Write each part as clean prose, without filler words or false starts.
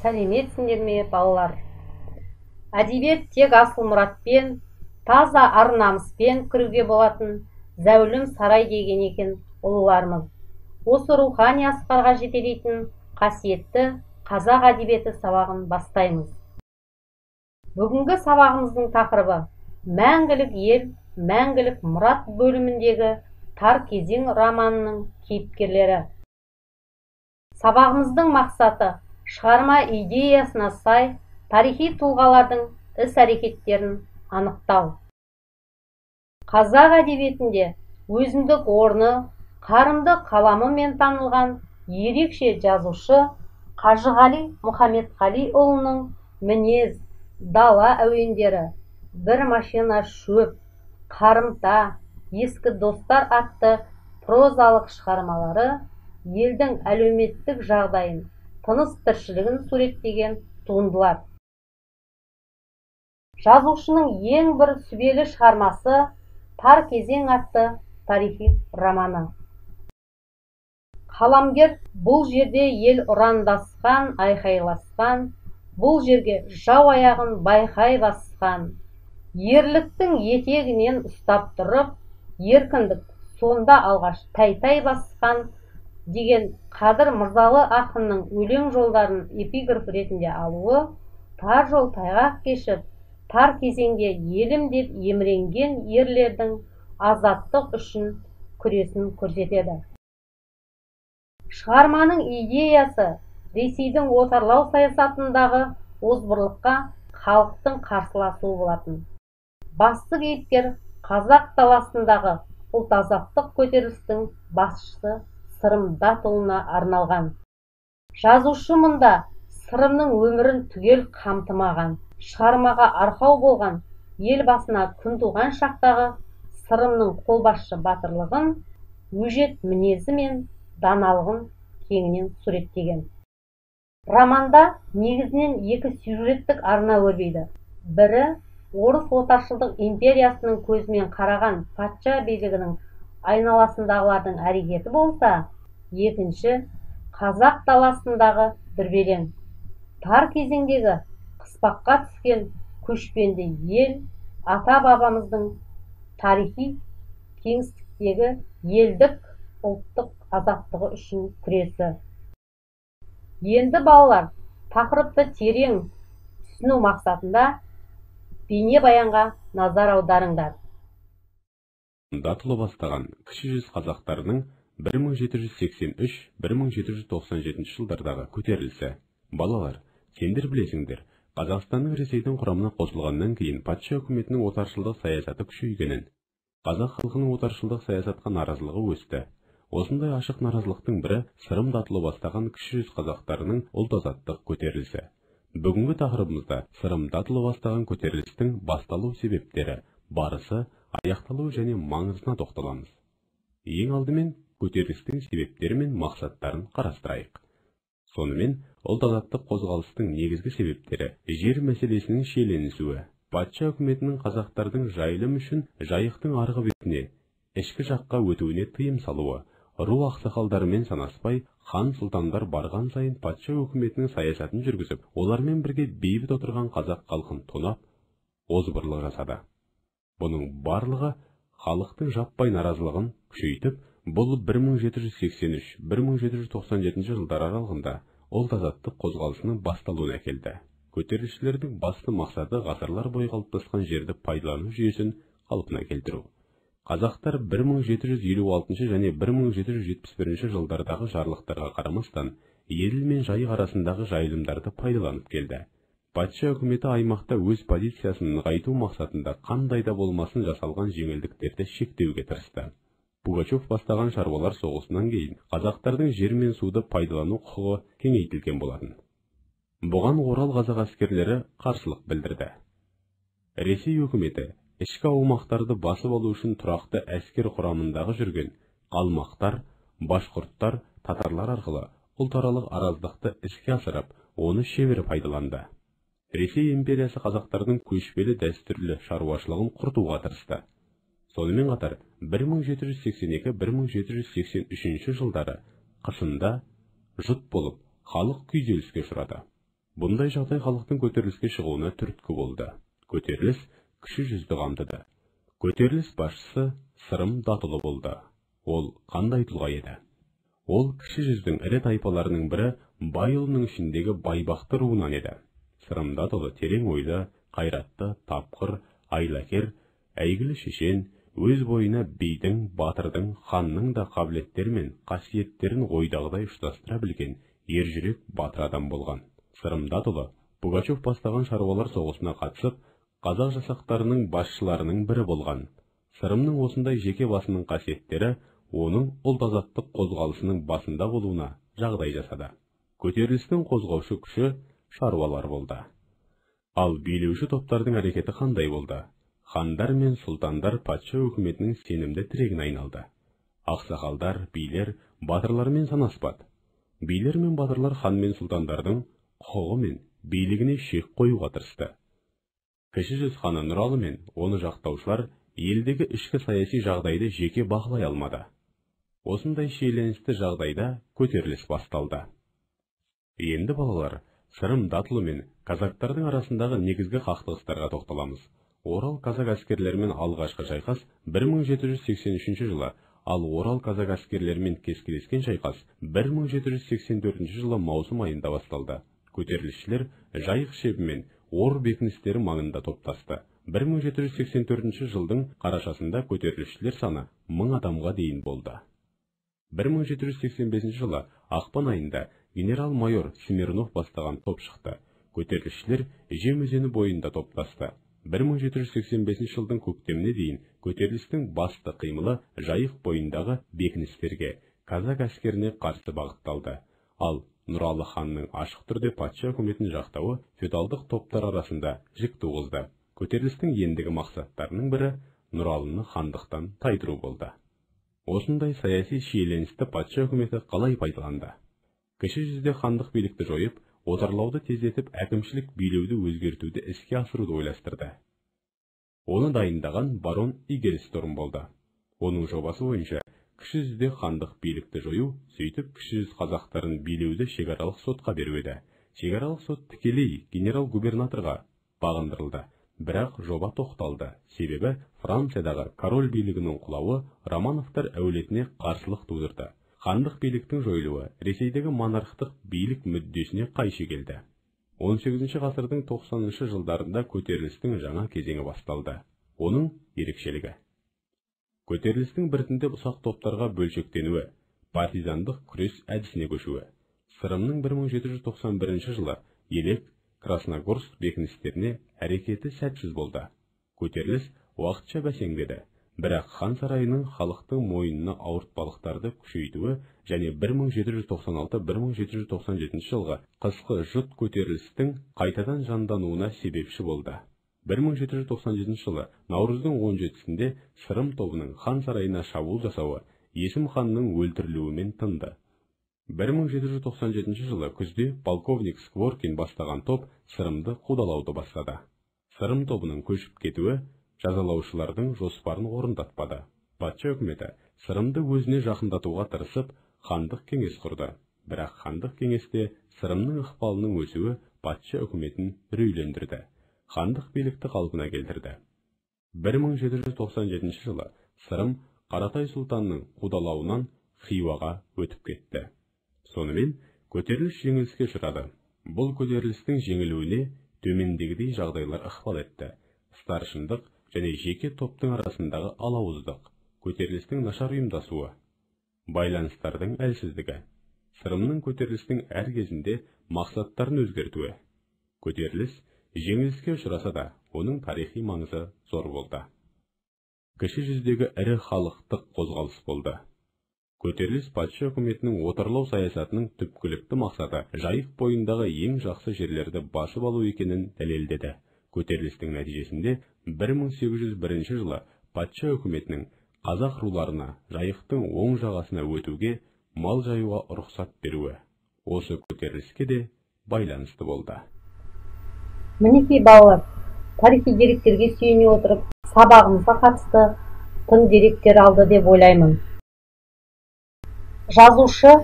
Сәлеметсіңдер ме, балалар? Әдебиет тек асыл мұратпен, таза ар-намыспен кіруге болатын зәулім сарай деген екен ұлыларымыз. Осы рухани асқарға жетелейтін қасиетті қазақ әдебиеті сабағын бастаймыз. Бүгінгі сабағымыздың тақырыбы Мәңгілік ел, мәңгілік мұрат бөліміндегі Тар кезең романының кейіпкерлері. Сабағымыздың мақсаты шығарма идеясына сай тарихи тұлғалардың іс-әрекеттерін анықтау. Қазақ әдебиетінде өзіндік орны, қарымды қаламымен танылған ерекше жазушы Қажығали Мұхамедқалиұлының Мінез, Дала әуендері, Бір машина шөп, Қарымта, Ескі достар атты прозалық шығармалары елдің әлеуметтік жағдайын, тыныс-тіршілігін суреттеген туындылар. Жазушының ең бір сүбелі шығармасы Тар кезең атты тарихи романы. Қаламгер бұл жерде ел ұрандасқан, айқайласқан, бұл жерге жау аяғын байқай басқан, ерліктің етегінен ұстап тұрып, еркіндік сонда алғаш тәй-тәй басқан деген Қадыр Мырзалы ақынның өлең жолдарын эпиграф ретінде алуы, тар жол тайғақ кешіп, тар кезеңде елім деп еміренген ерлердің азаттық үшін күресін көрсетеді. Шығарманың идеясы Ресейдің отарлау саясатындағы озбырлыққа халықтың қарсыласуы болатын. Басты кейіпкер қазақ даласындағы ұлт-азаттық көтерілістің басшысы Сырым Датұлына арналған. Жазушы мұнда Сырымның өмірін түгел қамтымаған. Шығармаға арқау болған ел басына күн туған шақтағы Сырымның қолбасшы батырлығын, өжет мінезі мен даналығын кеңінен суреттеген. Романда негізінен екі сюжеттік арна өрбиді. Бірі орыс отаршылдық империясының көзімен қараған патша билігінің айналасындағылардың әрекеті болса, екінші қазақ даласындағы дүрбелең. Тар кезеңдегі қыспаққа түскен көшпенді ел, ата-бабамыздың тарихи кеңістіктегі елдік, ұлттық азаттығы үшін күресі. Енді балалар, тақырыпты терең түсіну мақсатында бейнебаянға назар аударыңдар. Датұлы бастаған Кіші жүз қазақтарының 1783-1797 жылдардағы көтерілісі. Балалар, сендер білесіңдер, Қазақстанның Ресейдің құрамына қосылғаннан кейін патша үкіметінің отаршылдық саясаты күшейгенін, қазақ халқының отаршылдық саясатқа наразылығы өсті. Осындай ашық наразылықтың бірі Сырым Датұлы бастаған Кіші жүз қазақтарының ұлт-азаттық көтерілісі. Бүгінгі тақырыбымызда Сырым Датұлы бастаған көтерілістің басталу себептері, барысы, аяқталуы және маңызына тоқталамыз. Ең алдымен көтерілістің себептері мен мақсаттарын қарастырайық. Сонымен, ұлт-азаттық қозғалыстың негізгі себептері жер мәселесінің шиеленісуі, патша үкіметінің қазақтардың жайылым үшін Жайықтың арғы бетіне, ішкі жаққа өтуіне тыйым салуы, ру ақсақалдарымен санаспай, хан сұлтандар барған сайын патша үкіметінің саясатын жүргізіп, олармен бірге бейбіт отырған қазақ халқын тонап, озбырлық жасады. Бұның барлығы халықтың жаппай наразылығын күшейтіп, бұл 1783-1797 жылдар аралығында ұлт-азаттық қозғалысының басталуына әкелді. Көтерілісшілердің басты мақсаты ғасырлар бойы қалыптасқан жерді пайдалану жүйесін қалпына келтіру. Қазақтар 1756 және 1771 жылдардағы жарлықтарға қарамастан, Еділ мен Жайық арасындағы жайылымдарды пайдаланып келді. Патша үкіметі аймақта өз позициясын нығайту мақсатында қандай да болмасын жасалған жеңілдіктерді шектеуге тырысты. Пугачев бастаған шаруалар соғысынан кейін қазақтардың жер мен суды пайдалану құқығы кеңейтілген болатын. Бұған Орал қазақ әскерлері қарсылық білдірді. Ресей үкіметі ішкі аумақтарды басып алу үшін тұрақты әскер құрамындағы жүрген қалмақтар, башқұрттар, татарлар арқылы ұлтаралық араздықты іске асырып, оны шебер пайдаланды. Ресей империясы қазақтардың көшпелі дәстүрлі шаруашылығын құртуға тырысты. Сонымен қатар 1782-1783 жылдары қысында жұт болып, халық күйзеліске ұшырады. Бұндай жағдай халықтың көтеріліске шығуына түрткі болды. Көтеріліс Кіші жүзді қамтыды. Көтеріліс басшысы Сырым Датұлы болды. Ол қандай тұлға еді? Ол Кіші жүздің ірі тайпаларының бірі Байұлының ішіндегі Байбақты руынан еді. Сырым Датұлы терең ойлы, қайратты, тапқыр, айлакер, әйгілі шешен, өз бойына бидің, батырдың, ханның да қабілеттері мен қасиеттерін ойдағыдай ұштастыра білген ержүрек батыр адам болған. Сырым Датұлы Пугачев бастаған шаруалар соғысына қатысып, қазақ жасақтарының басшыларының бірі болған. Сырымның осындай жеке басының қасиеттері оның ұлт азаттық қозғалысының басында болуына жағдай жасады. Көтерілістің қозғаушы күші шаруалар болды. Ал билеуші топтардың әрекеті қандай болды? Хандар мен сұлтандар патша өкіметінің сенімді тірегіне айналды. Ақсақалдар, билер батырлармен санаспады. Билер мен батырлар хан мен сұлтандардың құқығы мен билігіне шек қоюға тырысты. Кіші жүз ханы Нұралы мен оны жақтаушылар елдегі ішкі саяси жағдайды жеке бақылай алмады. Осындай шиеленісті жағдайда көтеріліс басталды. Енді балалар, Сырым Датұлы мен казактардың арасындағы негізгі қақтығыстарға тоқталамыз. Орал казак әскерлерімен алғашқы шайқас 1783 жылы, ал Орал казак әскерлерімен кескілескен шайқас 1784 жылы маусым айында басталды. Көтерілісшілер Жайық шебі мен Ор бекіністері маңында топтасты. 1784 жылдың қарашасында көтерілісшілер саны 1000 адамға дейін болды. 1785 жылы ақпан айында генерал-майор Смирнов бастаған топ шықты. Көтерілісшілер Жем өзені бойында топтасты. 1785 жылдың көктеміне дейін көтерілістің басты қимылы Жайық бойындағы бекіністерге, казак әскеріне қарсы бағытталды. Ал Нұралы ханның ашық түрде патша үкіметін жақтауы феодалдық топтар арасында жік туғызды. Көтерілістің ендігі мақсаттарының бірі Нұралыны хандықтан тайдыру болды. Осындай саяси шиеленісті патша үкіметі қалай пайдаланды? Кіші жүзде хандық билікті жойып, отарлауды тездетіп, әкімшілік билеуді өзгертуді іске асыруды ойластырды. Оны дайындаған барон Игельсторм болды. Оның жобасы бойынша Кіші жүзде хандық билікті жою, сөйтіп Кіші жүз қазақтарын билеуді шекаралық сотқа беру еді. Шекаралық сот тікелей генерал-губернаторға бағындырылды. Бірақ жоба тоқталды. Себебі Франциядағы король билігінің құлауы Романовтар әулетіне қарсылық тудырды. Хандық биліктің жойылуы Ресейдегі монархтық билік мүддесіне қайшы келді. 18 ғасырдың 90-шы жылдарында көтерілістің жаңа кезеңі басталды. Оның ерекшелігі: көтерілістің біртіндеп ұсақ топтарға бөлшектенуі, партизандық күрес әдісіне көшуі. Сырымның 1791 жылы Елек, Красногорск бекіністеріне әрекеті сәтсіз болды. Көтеріліс уақытша бәсеңдеді. Бірақ хан сарайының халықтың мойнына ауыртпалықтарды күшейтуі және 1796-1797 жылғы қысқы жұт көтерілістің қайтадан жандануына себепші болды. 1797 жылы наурыздың 17-сінде Сырым тобының хан сарайына шабуыл жасауы Есім ханның өлтірілуімен тынды. 1797 жылы күзде полковник Скворкин бастаған топ Сырымды қудалауды бастады. Сырым тобының көшіп кетуі жазалаушылардың жоспарын орындатпады. Патша үкіметі Сырымды өзіне жақындатуға тырысып, хандық кеңес құрды. Бірақ хандық кеңесте Сырымның ықпалының өсуі патша үкіметін үрейлендірді. Хандық билікті қалпына келтірді. 1797 жылы Сырым Қаратай сұлтанның қудалауынан Хиуаға өтіп кетті. Сонымен көтеріліс жеңіліске ұшырады. Бұл көтерілістің жеңілуіне төмендегідей жағдайлар ықпал етті: старшындық және жеке топтың арасындағы алауыздық, көтерілістің нашар ұйымдасуы, байланыстардың әлсіздігі, Сырымның көтерілістің әр кезінде мақсаттарын өзгертуі. Көтеріліс жеңіліске ұшыраса да, оның тарихи маңызы зор болды. Кіші жүздегі ірі халықтық қозғалыс болды. Көтеріліс патша үкіметінің отарлау саясатының түпкілікті мақсаты Жайық бойындағы ең жақсы жерлерді басып алу екенін дәлелдеді. Көтерілістің нәтижесінде 1801 жылы патша үкіметінің қазақ руларына Жайықтың оң жағасына өтуге, мал жаюға рұқсат беруі осы көтеріліске де байланысты болды. Мінекей балалар, тарихи деректерге сүйене отырып, сабағымызға қатысты тың деректер алды деп ойлаймын. Жазушы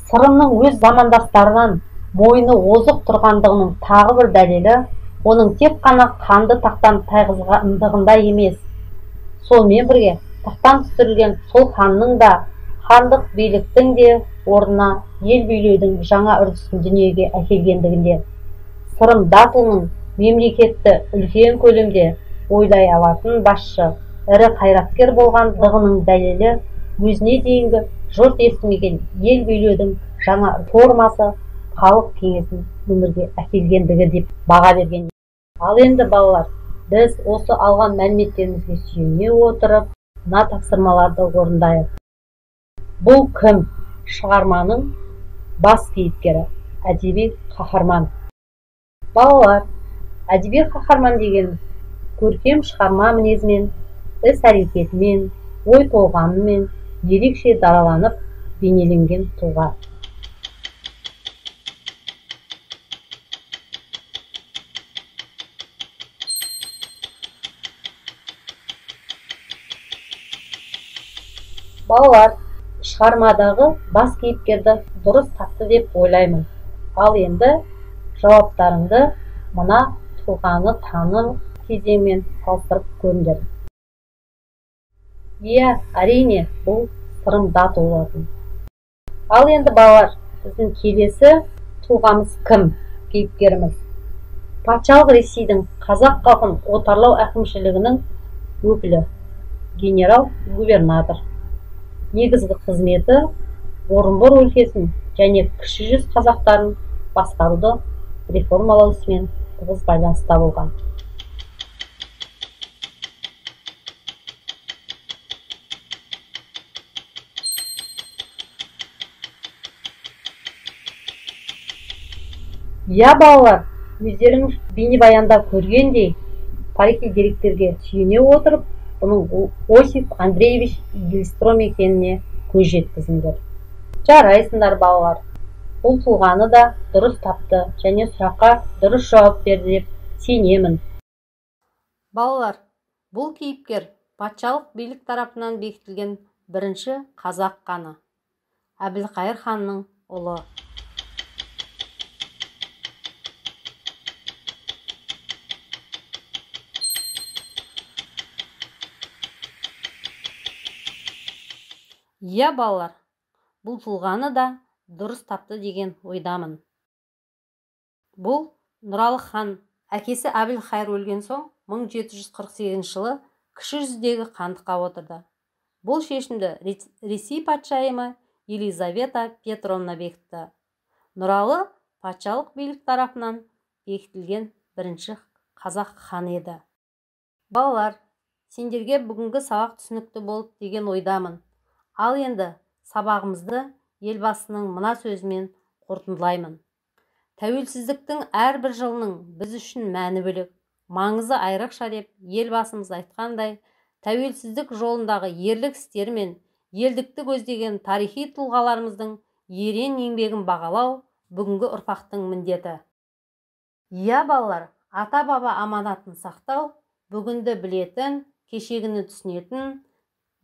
Сырымның өз замандастарынан Мойны озық тұрғандығының тағы бір дәлелі, оның тек қана ханды тақтан тайғызғандығында емес, сонымен бірге тақтан түсірілген сол ханның да, хандық биліктің де орнына ел билеудің жаңа үрдісін дүниеге әкелгендігінде. Сырым Датұлының мемлекетті үлкен көлемде ойлай алатын басшы, ірі қайраткер болғандығының дәлелі өзіне дейінгі жұрт естімеген ел билеудің жаңа формасы халық кеңесін өмірге әкелгендігі деп баға берген. Ал енді балалар, біз осы алған мәліметтерімізге сүйене отырып, мына тапсырмаларды орындайық. Бұл кім? Шығарманың бас кейіпкері, әдеби қаһарман. Балалар, әдеби қаһарман дегеніміз көркем шығарма мінезімен, іс-әрекетімен, ой толғамымен ерекше дараланып бейнеленген тұлға. Балалар, шығармадағы бас кейіпкерді дұрыс тапты деп ойлаймын. Ал енді жауаптарыңды мына тұлғаны тану кезеңімен салыстырып көріңдер. Иә, әрине, бұл Сырым Датұлы болатын. Ал енді балалар, біздің келесі тұлғамыз кім? Кейіпкеріміз. Патшалық Ресейдің қазақ халқын отарлау әкімшілігінің өкілі, генерал-губернатор. Негізгі қызметі Орынбор өлкесін және Кіші жүз қазақтарын басқаруды реформалау ісімен тығыз байланыста болған. Иә, балалар, өздеріңіз бейнебаянда көргендей, тарихи деректерге сүйене отырып, бұның Осип Андреевич Игельстром екеніне көз жеткізіңдер. Жарайсыңдар, балалар. Бұл тұлғаны да дұрыс тапты және сұраққа дұрыс жауап берді деп сенемін. Балалар, бұл кейіпкер патшалық билік тарапынан бекітілген бірінші қазақ ханы, Әбілқайыр ханның ұлы. Иә, балалар, бұл тұлғаны да дұрыс тапты деген ойдамын. Бұл Нұралы хан әкесі Әбілқайыр өлген соң 1748 жылы Кіші жүздегі хандыққа отырды. Бұл шешімді Ресей патшайымы Елизавета Петровна бекітті. Нұралы патшалық билік тарапынан бекітілген бірінші қазақ ханы еді. Балалар, сендерге бүгінгі сабақ түсінікті болды деген ойдамын. Ал енді сабағымызды елбасының мына сөзімен қорытындылаймын. Тәуелсіздіктің әрбір жылының біз үшін мәні бөлек, маңызы айрықша деп елбасымыз айтқандай, тәуелсіздік жолындағы ерлік істері мен елдікті көздеген тарихи тұлғаларымыздың ерен еңбегін бағалау бүгінгі ұрпақтың міндеті. Иә, балалар, ата-баба аманатын сақтау, бүгінді білетін, кешегіні түсінетін,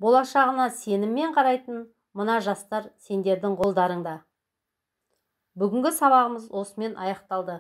болашағына сеніммен қарайтын мына жастар сендердің қолдарыңда. Бүгінгі сабағымыз осымен аяқталды.